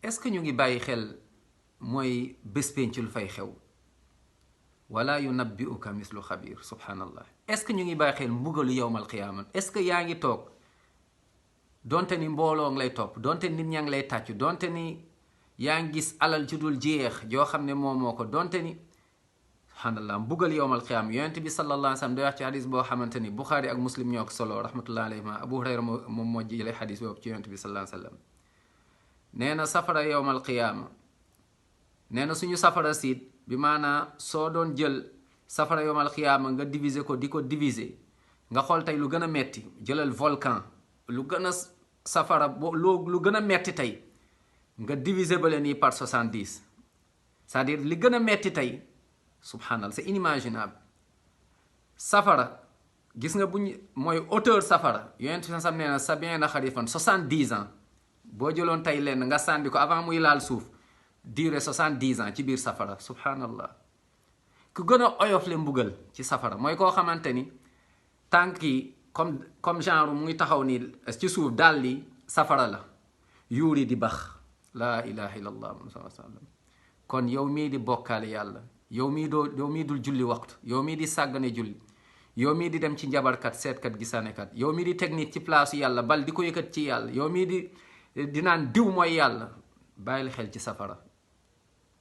est-ce que ñu ngi bàyyi xel mooy bés penc lu fay xew wala yunabbi'uka mislu xabir subhanallah. est-ce que ñu ngi bàyyi xel mbugalu yowmal qiyaama? est-ce que yaa ngi toog donte ni mbooloo ngi lay topp, donte nit ñaa ngi lay tàccu, donte ni yaa ngi gis alal ci dul jeex joo xam ne moo ko, donte ni subhanallah mbugal yowmal qiyaama. yonent bi sallallahu alayhi wa sallam day wax ci hadis boo xamante ni Buxaari ak Muslim ñoo ko solo rahmatullahi alayhima. Abu Hurayra moom moo jëlee hadis boobu ci yonent bi sallallahu alayhi wa sallam. nee na safara yowmal qiyaama, nee na suñu safara siit bi maanaa soo doon jël safara yowmal qiyaama nga diviser ko di ko diviser, nga xool tey lu gën a metti, jëlal volcan, lu gën a safara lu gën a metti tey nga diviser ba leen nii par 70, c'est-à-dire li gën a metti tey subhanallah c'est inimaginable. safara gis nga mooy hauteur safara yonent bi sam nee na 70 xarifan 70 ans. boo jëloon tey lenn nga sànni ko avant muy laal suuf durée 70 ans ci biir safara subhanallah. ku gën a oyof le mbugal ci safara mooy koo xamante ni tànk yi comme genre mu ngi taxaw nii ci suuf daal li safara la, yuuri di bax. laa ilaha illallah muhammad sallallahu alayhi wa sallam. kon yow mii di bokkaale yàlla, yow mii dul julli waxtu, yow mii di sàggane julli, yow mii di dem ci njabarkat, seetkat, gisanekat, yow mii di technique ci place yàlla bal di ko yëkkat ci yàlla, yow mii di naan diw mooy yàlla, bàyyil xel ci safara.